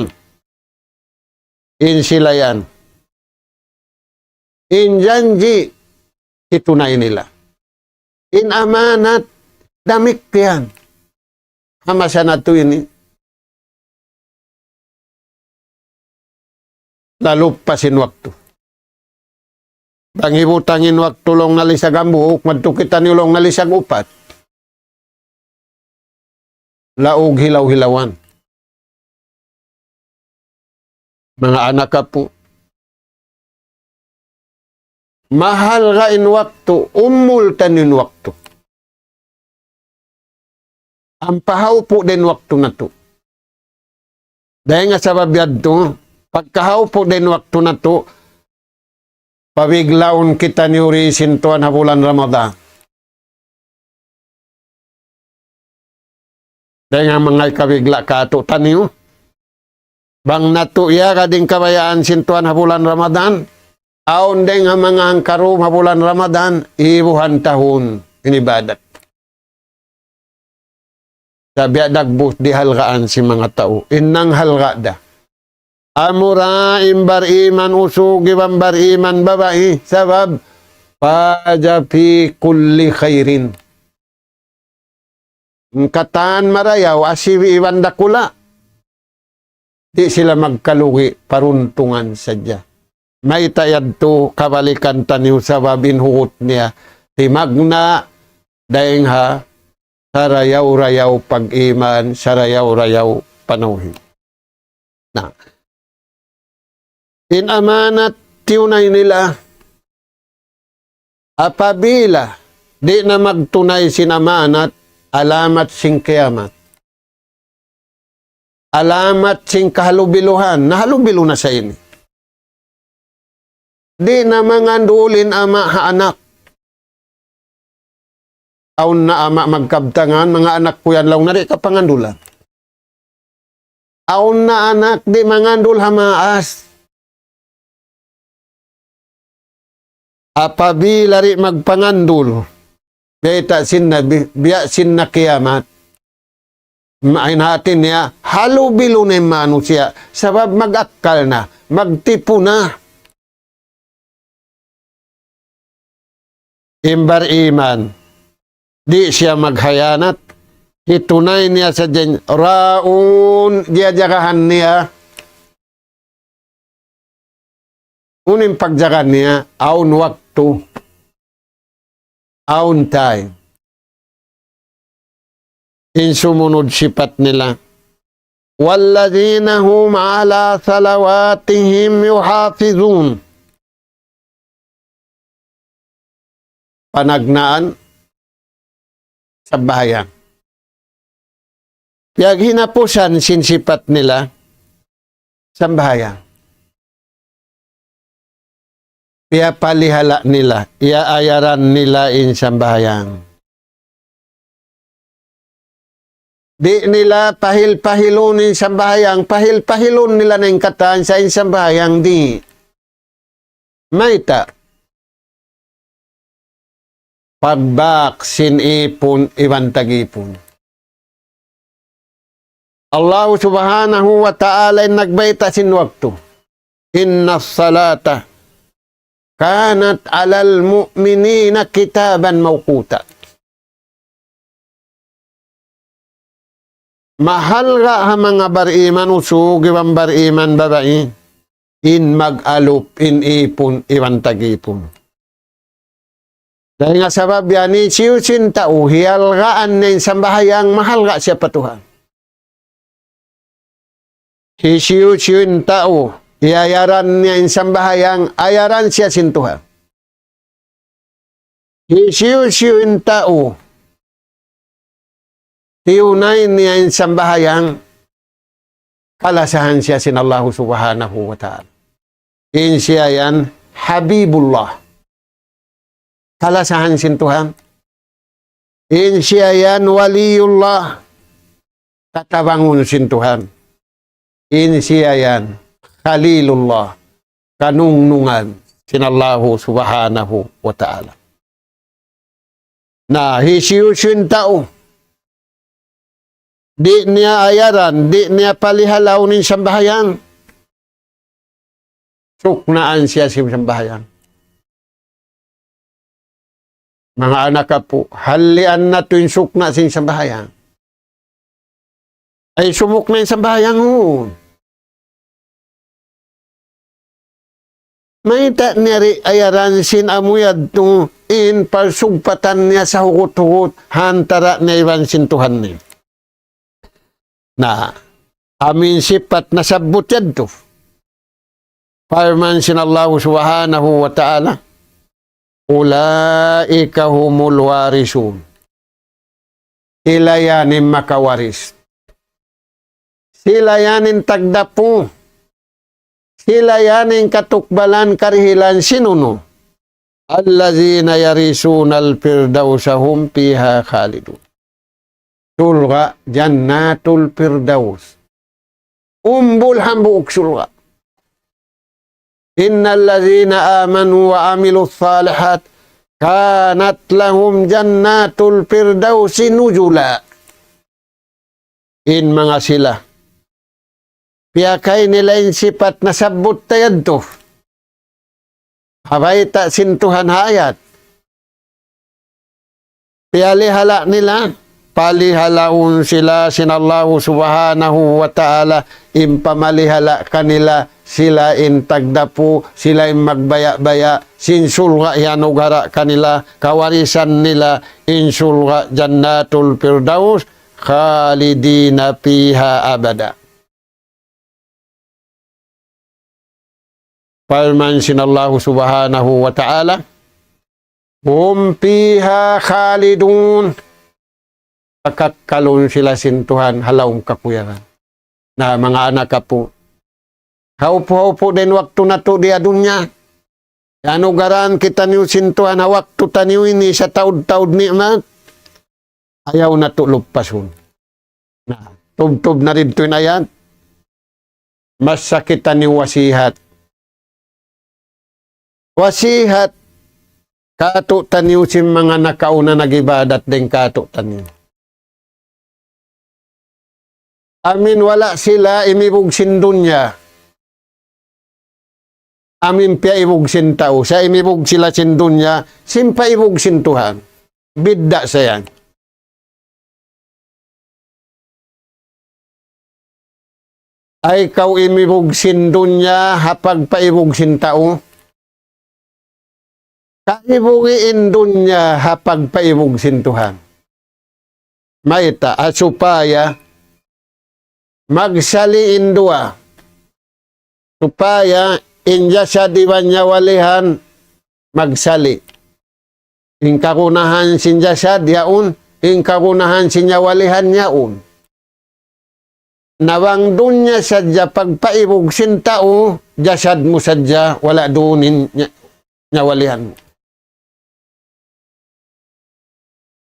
In sila yan. In janji', hitunay nila. In amanat, damikkiyan. Ha masa natu' ini, laluppas in waktu. Bang hibutang in waktu laung nalisag hambuuk, madtu kitaniyu laung nalisag upat. Laug hilaw-hilawan. Manga anak apu'. Mahalga' in waktu, umul taniyu in waktu. Ampa haupu' da in waktu natu'. Dayn ha sabab yadtu, pagka haupu' da in waktu natu', pabiglaun kitaniyu ri sin Tuhan ha bulan Ramadan. Dayn ha manga hikabigla' kātu'niyu. Bang natu' iyaagad in kabayaan sin Tuhan ha bulan Ramadan, awn dayn ha manga hangkarum ha bulan Ramadan, ibuhan tahun in ibadat. Sa' biya' dagbus di' halgaan sin manga tau. In nanghalga' da. Amura in bariman usug iban bariman babai, sabab فاز في كل خير. In katan marayaw, asibi' iban dakula'. Di' sila magkalugi', paruntungan sadja. Mayta' yadtu kabalikan taniyu sabab in hugut niya. Timagna' dayn ha sarayaw-rayaw pag-iman, sarayaw-rayaw panawhid. Na, in amanat, tiyunay nila. Apabila di' na magtunay sin amanat, alamat sin kiyamat. Alamat sin kahalubiluhan, nahalubilu na sa ini. Di' na mangandul in ama' ha anak. Awn na ama' magkabtangan, manga anak ku yan, laung na di' kapangandulan. Awn na anak di' mangandul ha maas. Apabila di' magpangandul, bayta' sin Nabi, biya' sin na kiyamat. Main hati niya, halubilu na in manusiya'. Sabab mag-akkal na, magtipu na. In bariman, di' siya maghayanat, hitunay niya sadja in raun, giyajagahan niya. Unu in pagjaga niya, awn waktu, awn time. In sumunud sipat nila. والذين هم على صلواتهم يحافظون. Panagnaan sambahayang. Piyaghinapusan sin sipat nila sambahayang. Piyapalihala' nila, iyaayaran nila in sambahayang. Di' nila pahil-pahilun in sambahayang, pahil-pahilun nila na in katan sa in sambahayang di'. Mayta'? Pagbak sin ipun iban tag-ipun. Allahu Subhanahu wa Ta'ala in nagbayta' sin waktu. إن الصلاة كانت على المؤمنين كتابا موقوتا. Mahalga' ha manga bariman usug iban bariman babai in mag-alup in ipun iban tag-ipun. Dayn ha sabab yan, hisiyu-siyu in tau hihalgaan niya in sambahayang, mahalga' siya pa Tuhan. Hisiyu-siyu in tau iyayaran niya in sambahayang, ayaran siya sin Tuhan. Hisiyu-siyu in tau tiyunay niya in sambahayang, kalasahan siya sin Allahu Subhanahu wa Ta'ala. In siya yan Habibullah. Kalasahan sin Tuhan. In siya yan Waliyullah. Katabangun sin Tuhan. In siya yan Khalilullah. Kanungnungan sin Allahu Subhanahu wa Ta'ala. Na, hisiyu-siyu in tau di' niya ayaran, di' niya palihalaun in sambahayang, suknaan siya sin sambahayang. Manga anak apu', halian natu' in sukna' sin sambahayang. Ay, sumukna' in sambahayang, hu. Mayta' niya di' ayaran sin amu yadtu in pagsugpatan niya sahugut-hugut ha antara' niya iban sin Tuhan niya. Na, amu in sipat nasabbut yadtu. Parman sin Allahu Subhanahu wa Ta'ala, أولئك هم الوارثون. Sila yan in makawaris. Sila yan in tagdapu. Sila yan in katukbalan karihilan sin unu. الذين يرثون الفردوس هم فيها خالدون. Surga' Jannatul Firdaus. Umbul hambuuk surga'. إن الذين آمنوا وعملوا الصالحات كانت لهم جنات الفردوس نزلا. In manga sila piyakay nila in sipat nasabbut ta yadtu. Ha bayta' sin Tuhan ha ayat. Piyalihala' nila, palihalaun sila sin Allahu Subhanahu wa Ta'ala, in pamalihala' kanila, sila in tagdapu, sila in magbaya'-baya', sin surga' iyanugara' kanila, kawarisan nila, in surga' Jannatul Firdaus, خالدين فيها أبدا. Parman sin Allahu Subhanahu wa Ta'ala, هم فيها خالدون. Pakakkalun sila sin Tuhan ha lawm kakuyagan. Na, manga anak apu', haupu'-haupu' da in waktu natu' di ha dunya. Iyanugaraan kitaniyu sin Tuhan ha waktu taniyu ini sataud-taud ni'mat. Ayaw natu' luppasun. Na, tubtub na didtu in ayat. Masa kitaniyu wasihat. Wasihat kātu'niyu sin manga nakauna nag-ibadat dayn kātu'niyu. Amu in wala' sila imibug sin dunya. Amu in piyaibug sin tau. Sa' imibug sila sin dunya, sin paibug sin Tuhan. Bidda' sa yan. Ay kaw imibug sin dunya ha pagpaibug sin tau. Kaibugi in dunya ha pagpaibug sin Tuhan. Mayta', ha supaya magsali' in duwa. Supaya in jasad iban nyawalihan magsali'. In kagunahan sin jasad yaun, in kagunahan sin nyawalihan yaun. Na bang dunya sadja pagpaibug sin tau, jasad mu sadja wala' duun in nya-, nyawalihan mu.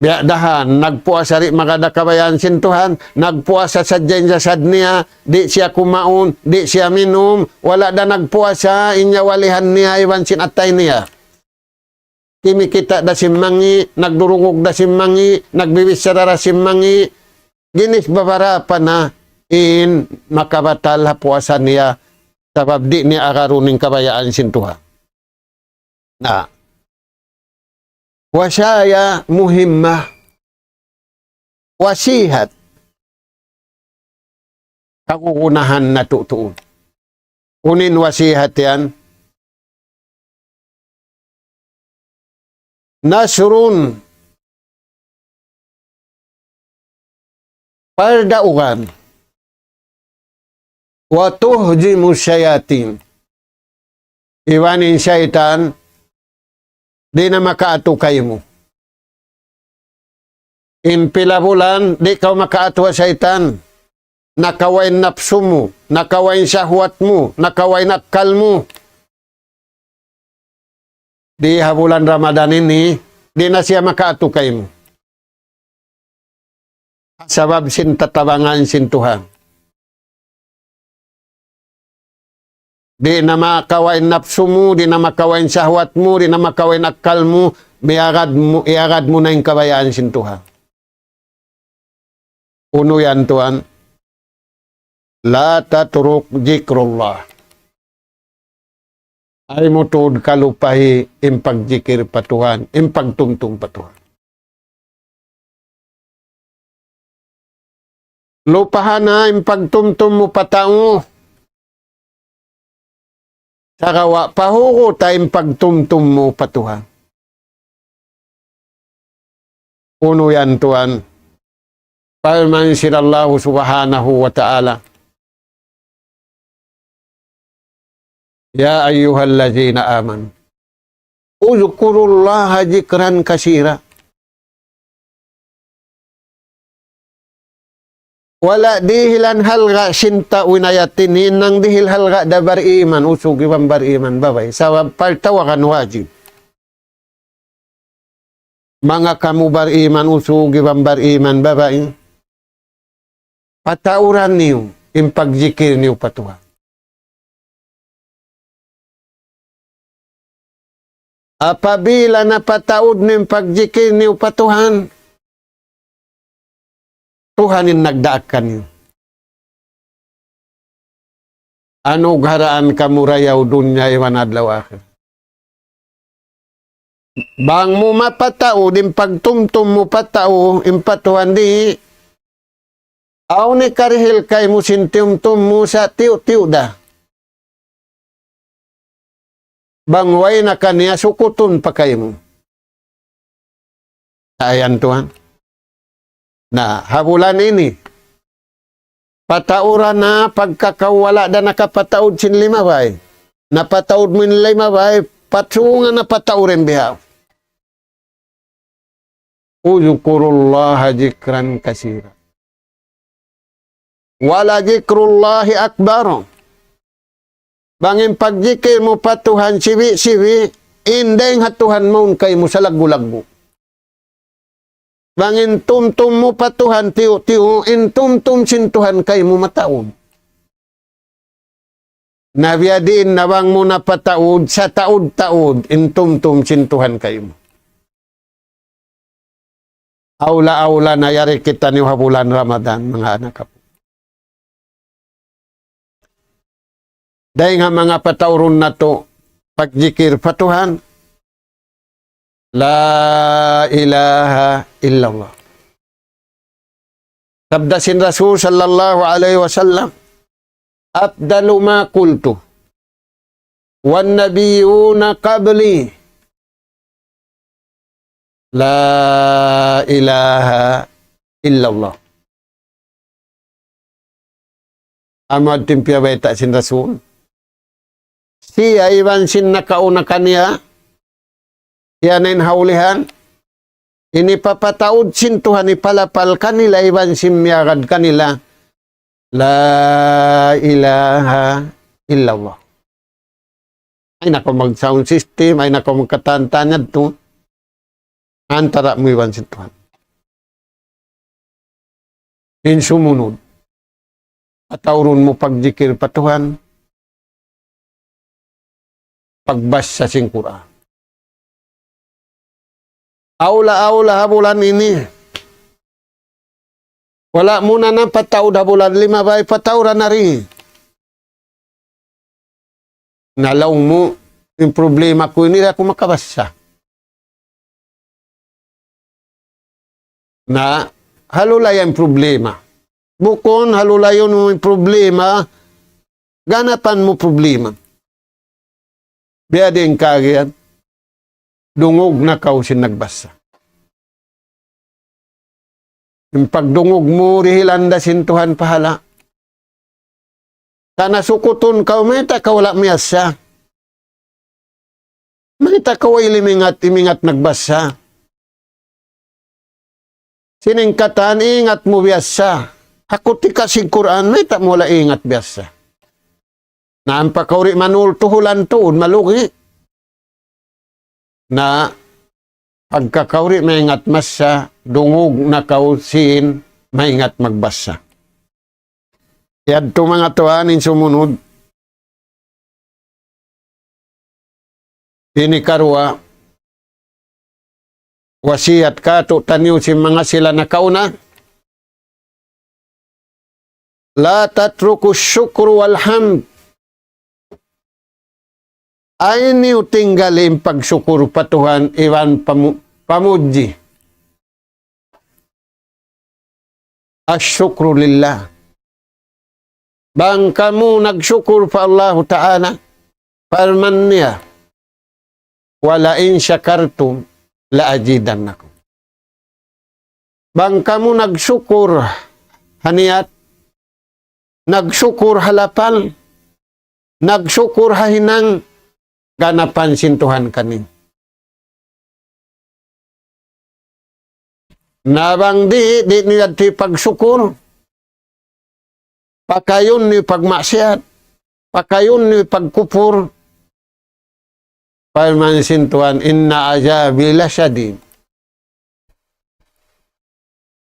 Biya' dahan, nagpuasa di' magad da kabayaan sin Tuhan, nagpuasa sadja in jasad niya, di' siya kumaun, di' siya minum, wala' da nagpuasa in nyawalihan niya iban sin atay niya. Kimikita' da sin mangi', nagdurungug da sin mangi', nagbibichara da sin mangi', ginis babarapa na in makabatal ha puasa niya, sabab di' niya agarun in kabayaan sin Tuhan. Na. Wasaya muhimma. Wasihat. Kagunahan natu' tuud. Unu in wasihat yan? Nasrun. Pardaugan. وتهزم الشياطين. Iban in saytan, di' na makaatu kaymu. In pila bulan, di' kaw makaatu ha saytan. Nakawa' in napsu mu, nakawa' in sahwat mu, nakawa' in akkal mu. Di ha bulan Ramadan ini, di' na siya makaatu kaymu. Sabab sin tatabangan sin Tuhan. Di' na makawa' in napsu mu, di' na makawa' in sahwat mu, di' na makawa' in akkal mu, miyagad mu, iyagad mu na in kabayaan sin Tuhan. Unu yan, tuwan? لا تترك ذكر الله. Ayaw mu tuud kalupahi in pagjikil pa Tuhan, in pagtumtum pa Tuhan. Lupaha na in pagtumtum mu pa tau. Sagawa' pahuguta in pagtumtum mu pa Tuhan. Unu yan, tuwan? Parman sin Allahu Subhanahu wa Ta'ala, يا أيها الذين آمنوا اذكروا الله ذكرا كثيرا. Wala' dihilan halga' sin tau in ayat ini, nang dihil halga' da bariman, usug iban bariman babai. Sabab partawagan wajib. Manga kamu bariman usug iban bariman babai, patauran niyu in pagjikil niyu pa Tuhan. Apabila napataud niyu in pagjikil niyu pa Tuhan, Tuhan in nagdaak kaniyu. Anugharaan kamu rayaw dunya iban adlaw akhirat. Bang mu mapataud in pagtumtum mu pa tau, in pa Tuhan di', awn hikarihil kaymu sin tumtum mu sa' tiyu'-tiyu' da. Bang way na kaniya sukutun pa kaymu. Ayan, tuwan. Na, ha bulan ini, patauran na pagka kaw wala' da nakapataud sin limabay. Napataud mu in limabay, patungan napataud in bihaun. اذكروا الله ذكرا كثيرا ولذكر الله أكبر. Bang in pagjikil mu pa Tuhan siwi'-siwi', in dayng ha Tuhan mawn kaymu salaggu'-laggu'. Bang in tumtum mu pa Tuhan tiyu'-tiyu', in tumtum sin Tuhan kaymu mataud. Na biya' diin na bang mu napataud, sataud-taud, in tumtum sin Tuhan kaymu. Awla-awla na yari kitaniyu ha bulan Ramadan, manga anak apu'. Dayng ha manga pataurun natu', pagjikil pa Tuhan, لا إله إلا الله. Sabda sin Rasul sallallahu alayhi wasallam, أفضل ما قلت والنبيون قبلي لا إله إلا الله. Amu yadtu in piyabayta' sin Rasul. Siya iban sin nakauna kaniya, siya na in ha ulihan, ini papataud sin Tuhan hipalapal kanila iban sin miyagad kanila, لا إله إلا الله. Ayaw na kaw mag-sound system, ayaw na kaw magkatan-katan yadtu. Antara' mu iban sin Tuhan. In sumunud, pataurun mu pagjikil pa Tuhan, pagbassa sin Qur'an. Awla-awla ha bulan ini. Wala' mu na napataud ha bulan limabay, patauran na ri. Na laung mu, in problema ku ini, di' aku makabassa. Na, halulaya in problema. Bukun halulayan mu in problema, ganapan mu problema. Biya' diin kaagi yan, dungug na kaw sin nagbassa. In pagdungug mu, dihilan da sin Tuhan pahala'. Kana sukutun kaw, mayta' kaw wala' miyassa? Mayta' kaw way limingat, imingat nagbassa? Sin in katan ingat mu biyassa. Aku tika sin Qur'an, mayta' mu wala' ingat biyassa? Na ampa kaw di' manul tuhulan tuud, malugi. Na pagka kaw di' maingat massa, dungug na kaw sin maingat magbassa. Yadtu manga tuwan in sumunud. Ini karuwa, wasiyat kātu'niyu sin manga sila nakauna. لا تتركوا الشكر والحمد. Ayaw niyu tinggalin in pagsukur pa Tuhan iban pamu-, pamudji. الشكر لله. Bang kamu nagsukur pa Allahu Ta'ala, parman niya, ولئن شكرتم لأزيدنكم. Bang kamu nagsukur ha niyat, nagsukur ha lapal, nagsukur ha hinang, ganapan sin Tuhan kaniyu. Na bang di', di' niyu yadtu pagsukur, pakayun niyu pagmaksiyat, pakayun niyu pagkupur. Parman sin Tuhan, إن عذابي لشديد.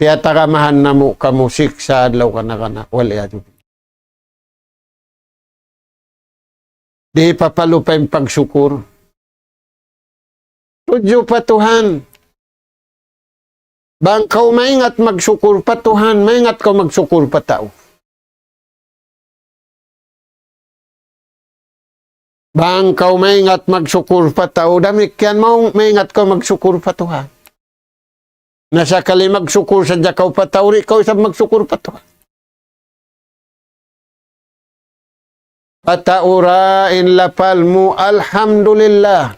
Tiyatagamahan namu' kamu siksa' adlaw kana-kana. والعياذ بالله. Di' papalupa in pagsukur. Tudju pa Tuhan. Bang kaw maingat magsukur pa Tuhan, maingat kaw magsukur pa tau. Bang kaw maingat magsukur pa tau, damikkiyan maw maingat kaw magsukur pa Tuhan. Na sakali magsukur sadja kaw pa tau, di' kaw isab magsukur pa Tuhan. Pataura in lapal mu, alhamdulillah.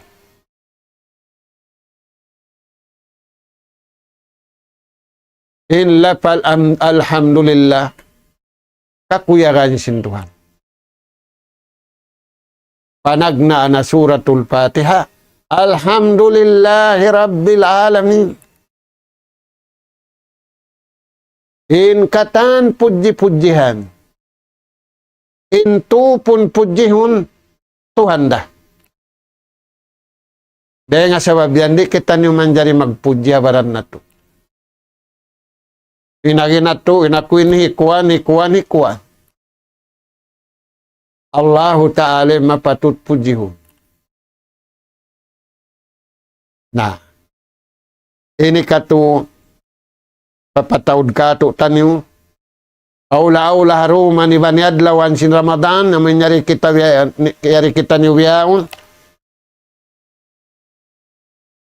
In lapal am-, alhamdulillah, kakuyagan sin Tuhan. Panagnaan na Suratul Fatiha. Alhamdulillahi Rabbil Alamin. In katan pudji-pudjihan. In tupun pudjihun Tuhan da. Dayn ha sabab yan, di' kitaniyu manjari magpudji ha baran natu'. In agi natu', in aku ini, hi kuwan, hi kuwan, hi kuwan. Allahu Ta'ala mapatut pudjihun. Na, ini katu' papataud katu'taniyu. Awla-awla ha dum ini bang adlaw sin Ramadan, amu in yari kita biya-, yari kitaniyu bihaun.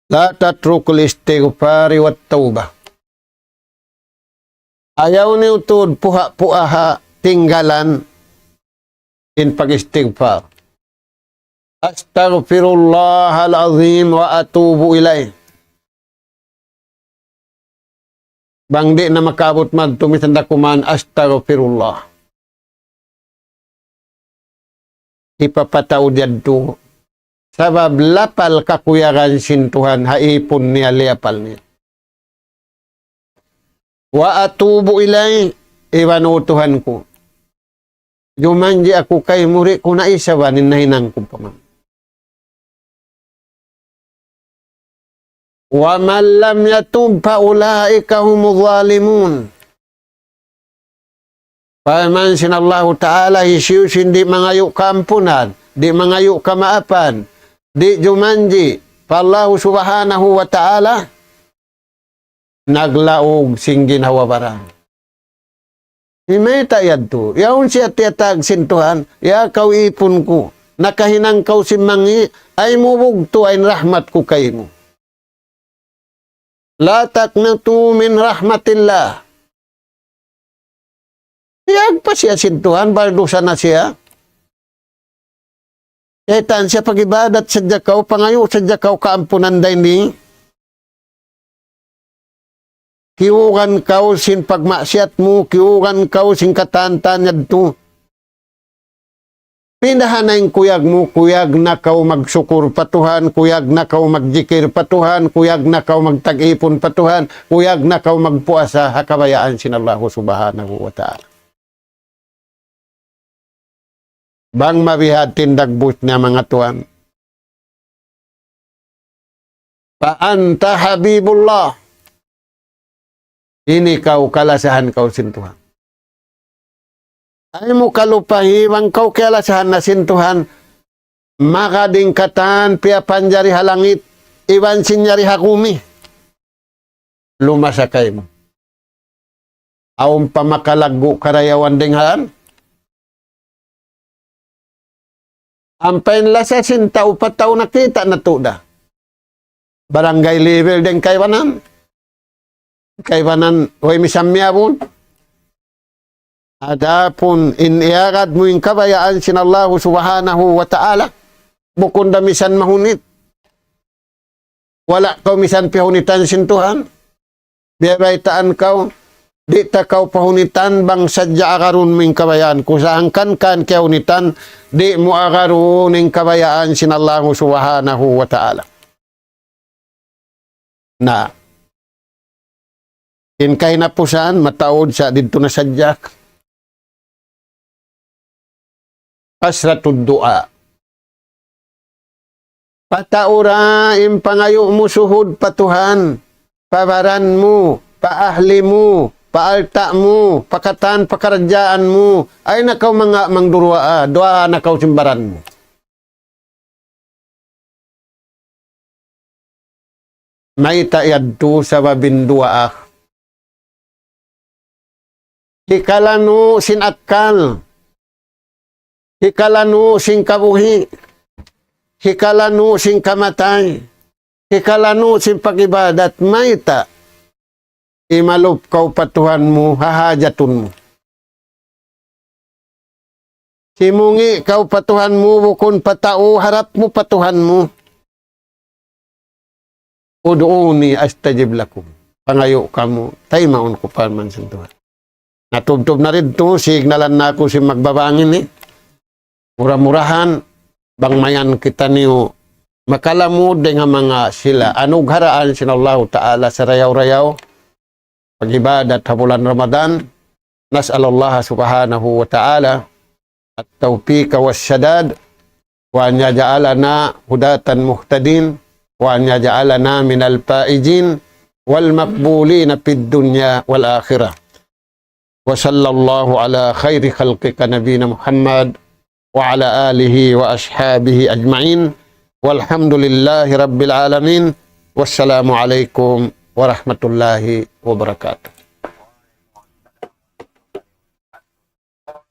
لا تتركوا الاستغفار والتوبة. Ayaw niyu tuud puha'-puha' tinggalan in pag-istighfar. أستغفر الله العظيم وأتوب إليه. Bang di' na makaabut madtu misan da kuman, astaghfirullah. Hipapataud yadtu. Sabab lapal kakuyagan sin Tuhan ha ipun niya, liyapal niya. وأتوب إليه, iban, O Tuhan ku, jumanji' aku kaymu, di' ku na isab in nahinang ku pa man. ومن لم يتب فأولئك هم الظالمون. Parman sin Allahu Ta'ala, hisiyu-siyu in di' mangayu' kaampunan, di' mangayu' kamaapan, di' jumanji' pa Allahu Subhanahu wa Ta'ala, naglaug sin ginhawa-baran. Mayta' yadtu? Yaun siya tiyatawag sin Tuhan, "Ya kaw ipun ku, nakahinang kaw sin mangi', ayaw mu bugtuan in rahmat ku kaymu." لا تقنطوا من رحمة الله. Iyagpa siya sin Tuhan, baldusa na siya. Kaitan siya, pag-ibadat sadja kaw, pangayu' sadja kaw kaampunan dayn di. Kiyugan kaw sin pagmaksiyat mu, kiyugan kaw sin katan-katan yadtu. Pindahan na in kuyag mu, kuyag na kaw magsukul pa Tuhan, kuyag na kaw magjikil pa Tuhan, kuyag na kaw magtag-ipun pa Tuhan, kuyag na kaw magpuasa ha kabayaan sin Allahu Subhanahu wa Ta'ala. Bang mabiya' ha tindagbus niya manga tuwan. فأنت حبيب الله. Ini kaw kalasahan kaw sin Tuhan. Ayaw mu kalupahi bang kaw kiyalasahan na sin Tuhan. Maka dayn katan piyapanjari ha langit, iban sin yari ha gumi. Lumasa kaymu. Awn pa makalaggu' karayawan dayn ha yan. Ampa in lasa sin tau pa tau nakita' natu' da. Barangay level dayn kaibanan. Kaibanan, way misan miyabut. Adapun in iyagad mu in kabayaan sin Allahu Subhanahu wa Ta'ala, bukun da misan mahunit. Wala' kaw misan piyahunitan sin Tuhan. Biya' baytaan kaw, di' ta kaw pahunitan bang sadja agarun mu in kabayaan ku. Sa' hangkan kan kiyahunitan, di' mu agarun in kabayaan sin Allahu Subhanahu wa Ta'ala. Na, in kahinapusan, mataud sa' didtu na sadja. كثرة الدعاء. Pataura in pangayu' mu suhud pa Tuhan, pa baran mu, pa ahli mu, pa alta' mu, pa katan pakaradjaan mu. Ayaw na kaw manga mangduwaa, duwaa na kaw sin baran mu. Mayta' yadtu? Sabab in duwaa hikalanu' sin akkal, hikalanu' sin kabuhi', hikalanu' sin kamatay, hikalanu' sin pag-ibadat. Mayta'? Imalup kaw pa Tuhan mu, hahajatun mu. Simungi' kaw pa Tuhan mu, bukun pa tau, harap mu pa Tuhan mu. ادعوني أستجب لكم. Pangayu' kamu, taymaun ku, parman sin Tuhan. Natubtub na didtu, signalan na aku sin magbabang ini. Mura-murahan, bang mayan kitaniyu makalamud dayn ha manga sila anugaraan sin Allahu Ta'ala sarayaw-rayaw, pag-ibadat ha bulan Ramadan. نسأل الله سبحانه وتعالى التوفيق والسداد، وأن يجعلنا هداة مهتدين، وأن يجعلنا من الفائزين والمقبولين في الدنيا والآخرة. وصلى الله على خير خلقك نبينا محمد وعلى آله وأصحابه أجمعين. والحمد لله رب العالمين. والسلام عليكم ورحمة الله وبركاته.